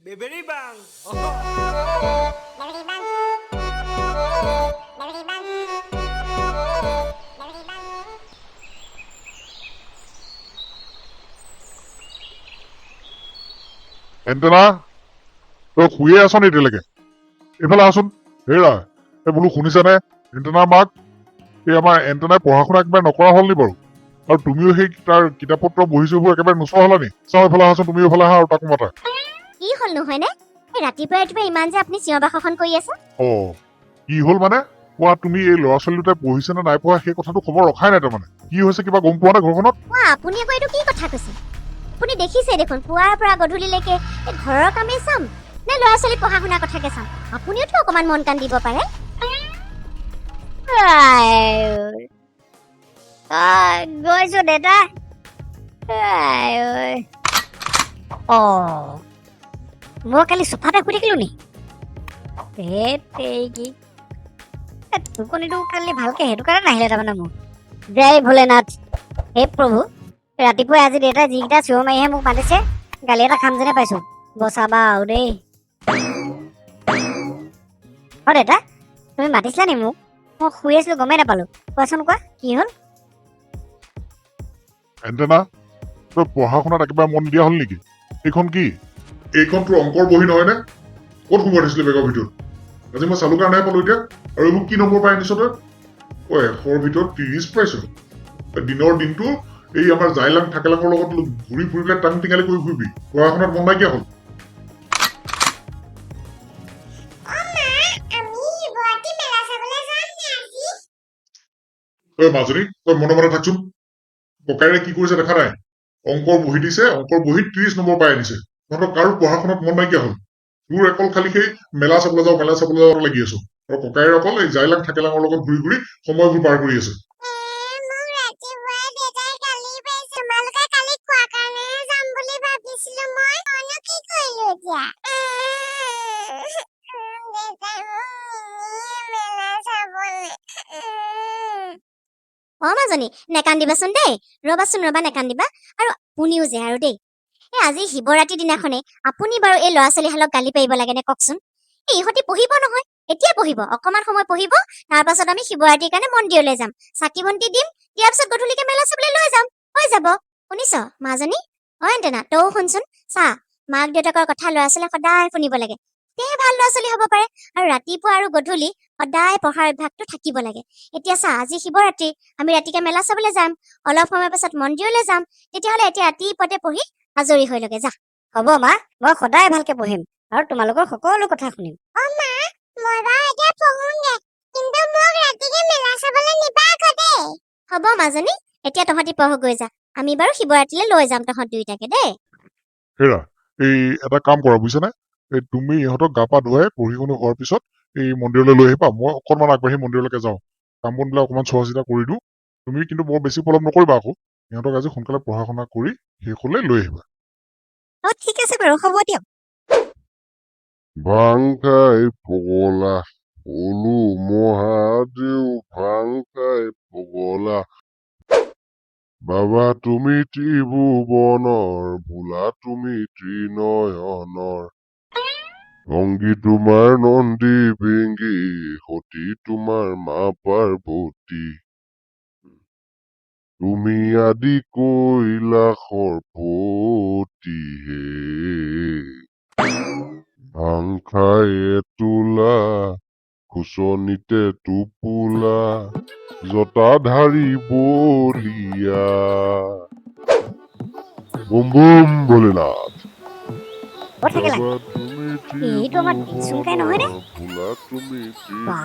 বেবেৰি বাং। এণ্টেনা, তই শুয়ে আছ নি এতিয়ালৈকে? এইফালে আহচোন। হেৰা, এই বোলো শুনিছানে এণ্টেনাৰ মাক? এই আমাৰ এণ্টেনাই পঢ়া শুনা একেবাৰে নকৰা হ'ল নি বাৰু? আৰু তুমিও সেই তাৰ কিতাপ পত্ৰ বহি চহিবোৰ একেবাৰে নোচোৱা হ'লা নি? চাওঁ, এইফালে আহাচোন, তুমিও এইফালে আহা আৰু তাকো মাতা। কি হ'ল নহয়নে? এই ৰাতিপুৱাই ৰাতিপুৱাই ইমান যে আপুনি চিঞৰ বাখৰখন কৰি আছে? অ, কি হ'ল মানে? কোৱা, তুমি এই ল'ৰা ছোৱালী দুটাই পঢ়িছে নে নাই পঢ়া সেই কথাটো খবৰ ৰখাই নাই। তাৰমানে কি হৈছে কিবা গম পোৱা নাই ঘৰখনত? কোৱা, আপুনি আকৌ এইটো কি কথা কৈছে? আপুনি দেখিছে দেখোন পুৱাৰ পৰা গধূলিলৈকে এই ঘৰৰ কামেই চাম নে ল'ৰা ছোৱালী পঢ়া শুনা কথাকে চাম? আপুনিওতো অকণমান মন কাণ দিব পাৰে। গৈছো দেউতা। অ, মই কালি চোফাতে শুই থাকিলো নি? কি টোপনিটো কালি ভালকে সেইটো কাৰণে নাহিলে তাৰমানে মোৰ। জয় ভোলেনাথ, হে প্ৰভু। ৰাতিপুৱাই আজি দেউতাই যিকেইটা চিঞৰ মাৰিহে মোক মাতিছে, গালি এটা খাম যেনে পাইছো। বচাবা আৰু দেই। অ দেউতা, তুমি মাতিছিলা নি মোক? মই শুই আছিলো, গমেই নাপালো। কোৱাচোন কোৱা, কি হ'ল? এণ্টেনা, তই পঢ়া শুনাত একেবাৰে মন নিদিয়া হ'ল নেকি? এইখন কি? এইখন তোৰ অংকৰ বহী নহয়নে? ক'ত সোমোৱাই থৈছিলি বেগৰ ভিতৰত? আজি মই চালো কাৰণেহে পালো এতিয়া। আৰু এইবোৰ কি নম্বৰ পাই আনিছ তই? অ, 100ৰ ভিতৰত 30 পাইছ। দিনৰ দিনটো এই আমাৰ জাইলাং থাকেলাঙৰ লগত ঘূৰি ফুৰি পেলাই টাং টিঙালি কৰি ফুৰিবি, পঢ়া শুনাত মন নাইকিয়া হ'ল। ঐ মাজনী, তই মনে মনে থাকচোন। ককাইৰে কি কৰিছে দেখা নাই? অংকৰ বহী দিছে, অংকৰ বহীত 30 নম্বৰ পাই আনিছে। তহঁতৰ কাৰো পঢ়া শুনাত মন নাইকিয়া হ'ল। তোৰ অকল খালি সেই মেলা চাবলৈ যাওঁ, মেলা চাবলৈ যাওঁ লাগি আছো, আৰু ককাইৰ অকল এই জাইলাং থাকেলাঙৰ লগত ঘূৰি ঘূৰি সময়বোৰ পাৰ কৰি আছে। অ মাজনী, নেকান্দিবাচোন দেই, ৰবাচোন ৰবা, নেকান্দিবা। আৰু আপুনিও যে আৰু দেই, এই আজি শিৱৰাত্ৰি দিনাখনে আপুনি বাৰু এই ল'ৰা ছোৱালীহালক গালি পাৰিব লাগেনে কওকচোন? এই ইহঁতি পঢ়িব নহয়, এতিয়া পঢ়িব, অকণমান সময় পঢ়িব, তাৰ পাছত আমি শিৱৰাত্ৰিৰ কাৰণে মন্দিৰলৈ যাম, চাকি বন্তি দিম, দিয়াৰ পিছত গধূলিকে মেলা চাবলৈ লৈ যাম, হৈ যাব। শুনিছ মাজনী? অ এণ্টেনা, তয়ো শুনচোন। চা, মাক দেউতাকৰ কথা ল'ৰা ছোৱালীয়ে সদায় শুনিব লাগে, তেতিয়াহে ভাল ল'ৰা ছোৱালী হ'ব পাৰে। আৰু ৰাতিপুৱা আৰু গধূলি সদায় পঢ়াৰ অভ্যাসটো থাকিব লাগে। এতিয়া চা, আজি শিৱৰাত্ৰি, আমি ৰাতিকে মেলা চাবলৈ যাম, অলপ সময়ৰ পাছত মন্দিৰলৈ যাম, তেতিয়াহ'লে এতিয়া ৰাতিপুৱাতে পঢ়ি আজৰি হৈ লগে যা। হ'ব মা, মই সদায় ভালকে পঢ়িম আৰু তোমালোকৰ সকলো কথা শুনিম। অ মা, মই বাৰু এতিয়া পঢ়োংগে, কিন্তু মোক ৰাতিকে মেলা চাবলৈ নিবা আকৌ দেই। হ'ব মাজনী, এতিয়া তহঁতি পঢ়গৈ যা, আমি বাৰু শিৱৰাত্ৰিলৈ লৈ যাম তহঁত দুয়োটাকে দেই। হেৰা, এই এটা কাম কৰা বুজিছানে? এই তুমি ইহঁতক গা পা ধুৱাই পঢ়ি শুনি হোৱাৰ পিছত এই মন্দিৰলৈ লৈ আহিবা। মই অকণমান আগবাঢ়ি মন্দিৰলৈকে যাওঁ, কাম বনবিলাক অকণমান চোৱা চিতা কৰি দিওঁ। তুমি কিন্তু বৰ বেছি পলম নকৰিবা আকৌ, ইহঁতক আজি সোনকালে পঢ়া শুনা কৰি শেষ হ'লে লৈ আহিবা। অ ঠিক আছে বাৰু, হ'ব দিয়ক। ভাং খাই পগলা হলো মহাদেউ, ভাং খাই পগলা। বাবা তুমি ত্ৰিভুৱনৰ, ভোলা তুমি ত্ৰিনয়নৰ। ভংগী তোমাৰ নন্দী ভিংগি, সতী তোমাৰ মা পাৰ্বতী। তুমি আদি কৈলাসৰ পতি হে। ভাং খাই এতোলা, খুচনিতে টোপোলা, জটাধাৰী বলিয়া। Boom boom Bholenath. অ থাকিলা, বাবা তুমি এইটো আমাৰ দিচুমকাই নহয়নে? ভোলা তুমি বাহ,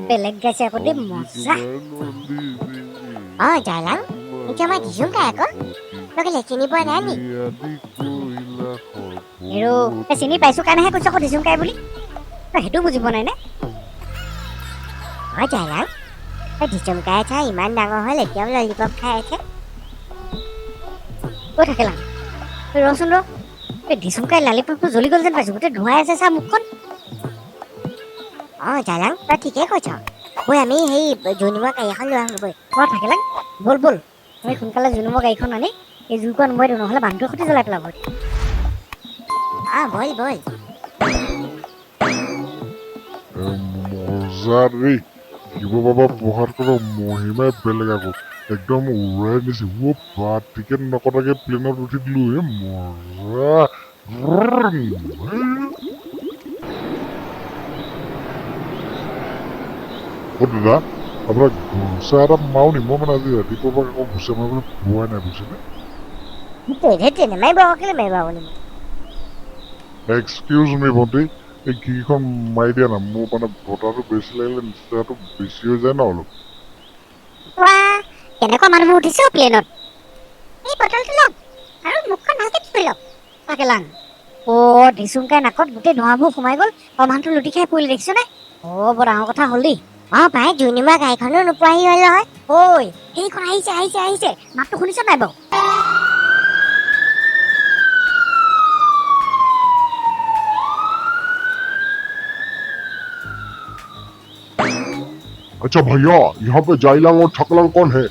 বেলেগ গাইছে আকৌ দেই, মজা। অ জাইলাং, এইটো আমাৰ দিচুমকাই আকৌ। তই কেলে চিনি পোৱা নাই নি? হেৰৌ, এই চিনি পাইছো কাৰণেহে কৈছো আকৌ দিচুমকাই বুলি, তই সেইটো বুজি পোৱা নাই নে? অ জাইলাং, তই দিচুমকাই চা ইমান ডাঙৰ হ'ল এতিয়াও ললিপপ খাই আছে। ঐ থাকিলা, এই ৰচোন ৰ, এই দিচুমকাই লালিপপটো জ্বলি গ'ল যেন পাইছো, গোটেই ধোঁৱাই আছে চা মুখখন। অ জাইলাং, তই ঠিকেই কৈছ। বৈ আমি সেই জুনুমৰ গাড়ী এখন লৈ আহোঁ বৈ। অ থাকিলাং, ব'ল ব'ল, আমি সোনকালে জুনুমৰ গাড়ীখন আনি এই জুইকুৰা নুমুৱাই দিওঁ, নহ'লে মানুহটোৱে সৈতে জ্বলাই পেলাব। অ ব'ল ব'ল। মজা দেই, শিৱ বাবা প্ৰসাদ কৰা মহিমাই বেলেগ আকৌ, একদম উৰাই নিছে। অ' বা, টিকেট নকটাকে প্লেনত উঠি দিলো। এ মজা। অ' দাদা, আপোনাক ঘোচা এটা মাৰো নি? মই মানে আজি ৰাতিপুৱাৰ পৰা আকৌ ঘোচা মাৰিবলৈ পোৱাই নাই, বুজিছেনে? ধেত, নেমাৰিব আকৌ, কেলৈ মাৰিব আপুনি মোক? এক্সকিউজ মি ভণ্টি, এই খিৰিকীখন মাৰি দিয়া না, মোৰ মানে বতাহটো বেছি লাগিলে নিচাটো বেছি হৈ যায় ন অলপ। ৱাহ, কেনেকুৱা মানুহবোৰ উঠিছে অ' প্লেনত। এই বটলটো লওক আৰু মুখখন ভালকে ধুই লওক। তাকে লাং। অ' ঢিচুমকাই নাকত গোটেই ধোঁৱাবোৰ সোমাই গ'ল আৰু মানুহটো লুটি খাই পৰিল, দেখিছনে? অ' বৰ ডাঙৰ কথা হ'ল দেই। অ পাই জুইনিমা গাড়ীখনো নোপোৱাহি হ'ল নহয়। ঐ, সেইখন আহিছে আহিছে আহিছে, মাতটো শুনিছ নাই বাৰু? अच्छा भैया, यहाँ पे जाइलांग और ठकलांग कौन है?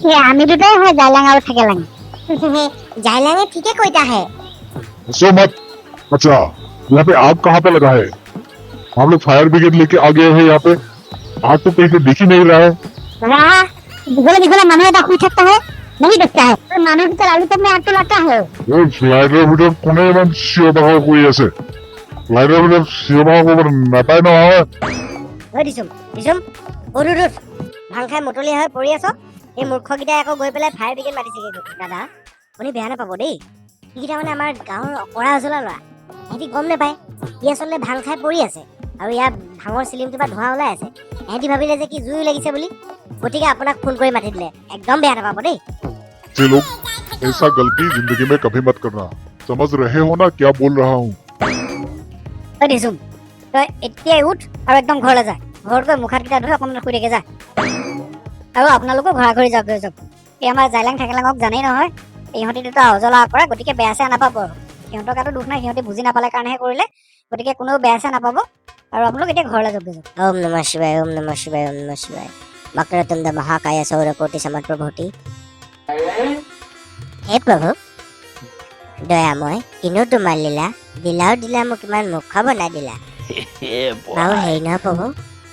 এই আমি দুটাই হয় জাইলাং আৰু থাকেলাং। জাইলাঙে ঠিকে কৈতা হে। हंसो मत। अच्छा, यहाँ पे आग कहाँ पे लगा है? हम लोग फायर ब्रिगेड लेके आ गए हैं, यहाँ पे आग तो कहीं पे दिख ही नहीं रहा है। वाह, दीघले दीघले মানুহ এটা শুই থাকতা है, नहीं दिखता है। মানুহটো লালু তো में आग তো লাগতা है। এই ফ্লাইটৰ ভিতৰত কোনে ইমান চিঞৰ বাখৰ কৰি আছে? ফ্লাইটৰ ভিতৰত চিঞৰ বাখৰ কৰিব নাপায় নহয়। ঐ দিচুম দিচুম, উঠ উঠ উঠ, ভাং খাই মতলীয়া হৈ পৰি আছ। এই মূৰ্খকেইটাই আকৌ গৈ পেলাই ফায়াৰ ব্ৰিগেড মাতিছেগৈ গৈ। দাদা, আপুনি বেয়া নাপাব দেই, সেইকেইটা মানে আমাৰ গাঁৱৰ অকৰা অজলা ল'ৰা, সিহঁতি গম নাপায় ই আচলতে ভাং খাই পৰি আছে আৰু ইয়াৰ ভাঙৰ চিলিমটোৰ পৰা ধোঁৱা ওলাই আছে। সিহঁতি ভাবিলে যে কি জুই লাগিছে বুলি, গতিকে আপোনাক ফোন কৰি মাতি দিলে। একদম বেয়া নাপাব দেই। जे लोग ऐसा गलती जिंदगी में कभी मत करना, समझ रहे हो ना क्या बोल रहा हूँ? ঐ দিচুম, তই এতিয়াই উঠ আৰু একদম ঘৰলৈ যা। ঘৰত গৈ মুখ হাতকেইটা ধুই অকণমান শুই থাকে যা। আৰু আপোনালোকো ঘৰা ঘৰি যাওক গৈ যাওক। এই আমাৰ জাইলাং থাকেলাঙক জানেই নহয়, ইহঁতি দুটা অজলা কৰা, গতিকে বেয়া চেয়া নাপাব আৰু। সিহঁতৰ গাতো দোষ নাই, সিহঁতি বুজি নাপালে কাৰণেহে কৰিলে, গতিকে কোনেও বেয়া চেয়া নাপাব। আৰু আপোনালোক এতিয়া ঘৰলৈ যাওক গৈ যাওক। ওম নমঃ শিৱায়, ওম নমঃ শিৱায়, ওম নমঃ শিৱায়। বক্ৰতুণ্ড মহাকায় সৌৰকোটি সমপ্ৰভূতি। হে প্ৰভু দয়াময়, কিনো তোমাৰ লীলা, দিলাও দিলা মোক ইমান মূৰ্খ বনাই দিলা। বাৰু হেৰি নহয় প্ৰভু,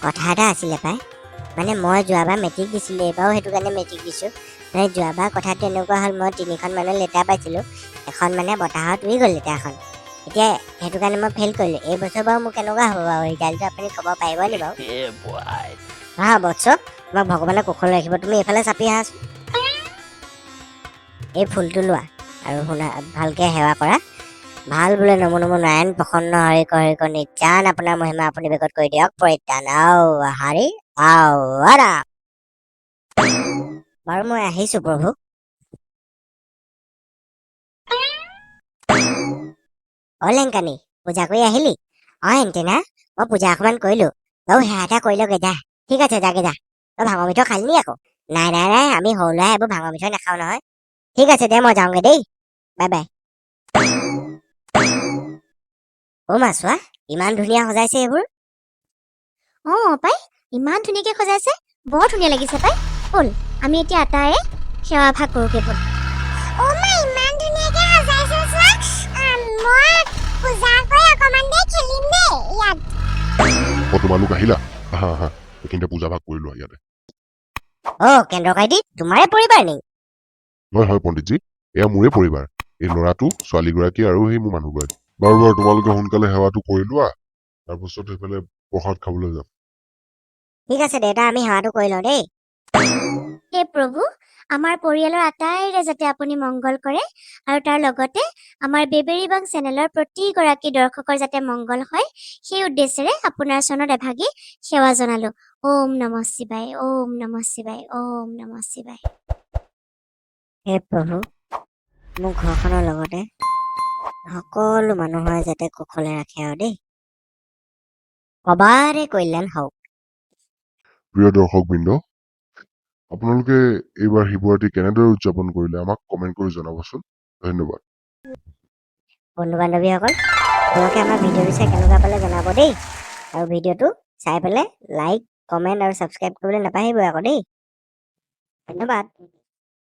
কথা এটা আছিলে পাই, মানে মই যোৱাবাৰ মেট্ৰিক দিছিলোঁ, এইবাৰো সেইটো কাৰণে মেট্ৰিক দিছোঁ। মানে যোৱাবাৰ কথাটো এনেকুৱা হ'ল, মই তিনিখন মানে লেটাৰ পাইছিলোঁ, এখন মানে বতাহত উৰি গ'ল লেটাৰখন, এতিয়া সেইটো কাৰণে মই ফেইল কৰিলোঁ। এইবছৰ বাৰু মোৰ কেনেকুৱা হ'ব বাৰু ৰিজাল্টটো আপুনি ক'ব পাৰিব নি বাৰু? হা বৎস, তোমাক ভগৱানে কুশল ৰাখিব। তুমি এইফালে চাপি আহাচোন, এই ফুলটো লোৱা আৰু শুনা, ভালকে সেৱা কৰা, ভাল বোলে নমো নমো নাৰায়ণ প্ৰসন্ন হৰি হৰি ক নিৰ্যান আপোনাৰ মহিমা আপুনি বেগত কৰি দিয়ক পৰিত্ৰাণ। আও হাৰি আও আৰাম। বাৰু মই আহিছো প্ৰভু। অ লেংকানী, পূজা কৰি আহিলি? অ এণ্টেনা, মই পূজা অকণমান কৰিলো। বাৰু সেৱা এটা কৰি লগে যা। ঠিক আছে যাগে যা। তই ভাঙৰ মিঠৈ খালি নি আকৌ? নাই নাই নাই, আমি সৰু ল'ৰাই এইবোৰ ভাঙৰ মিঠৈ নাখাওঁ নহয়। ঠিক আছে দে, মই যাওঁগে দেই, বাই বাই। অ' মা চোৱা, ইমান ধুনীয়া সজাইছে এইবোৰ। অ পাই, ইমান ধুনীয়াকে সজাইছে, বৰ ধুনীয়া লাগিছে পাই। ব'ল আমি এতিয়া আটায়ে সেৱা ভাগ কৰোঁগে ব'ল। অ' মা, ইমান ধুনীয়াকে সজাইছে চোৱা। মই পূজা কৰি অকণমান দেৰি খেলিম দেই ইয়াত। অ তোমালোক আহিলা, আহা আহা, এইখিনিতে পূজা ভাগ কৰি লোৱা ইয়াতে। অ' কেন্দ্ৰ কাইটি, তোমাৰে পৰিবাৰ নি? হয় হয় পণ্ডিতজী, এয়া মোৰে পৰিবাৰ, এই ল'ৰাটো, ছোৱালীগৰাকী আৰু সেই মোৰ মানুহগৰাকী। বাৰু বাৰু, তোমালোকে সোনকালে সেৱাটো কৰি লোৱা, তাৰপাছত সেইফালে প্ৰসাদ খাবলৈ যাম। ঠিক আছে দেউতা, আমি সেৱাটো কৰি লওঁ দেই। হে প্ৰভু, আমাৰ পৰিয়ালৰ আটাইৰে যাতে আপুনি মংগল কৰে আৰু তাৰ লগতে আমাৰ বেবেৰিবাং চেনেলৰ প্ৰতিগৰাকী দৰ্শকৰ যাতে মংগল হয়, সেই উদ্দেশ্যেৰে আপোনাৰ চৰণত এভাগি সেৱা জনালো। ওম নমঃ শিৱায়, ওম নমঃ শিৱায়, ওম নমঃ শিৱায়। হে প্ৰভু, মোৰ ঘৰখনৰ লগতে সকলো মানুহৰ যাতে কুশলে ৰাখে আৰু দেই, সবাৰে কল্যাণ হওক। প্ৰিয় দৰ্শকবৃন্দ, আপোনালোকে এইবাৰ শিৱৰাত্ৰি কেনেদৰে উদযাপন কৰিলে আমাক কমেণ্ট কৰি জনাবচোন। ধন্যবাদ। বন্ধু বান্ধৱীসকল, আপোনালোকে আমাৰ ভিডিঅ'টো চাই কেনেকুৱা পালে জনাব দেই, আৰু ভিডিঅ'টো চাই পেলাই লাইক, কমেণ্ট আৰু ছাবস্ক্ৰাইব কৰিবলৈ নাপাহৰিব আকৌ দেই। ধন্যবাদ।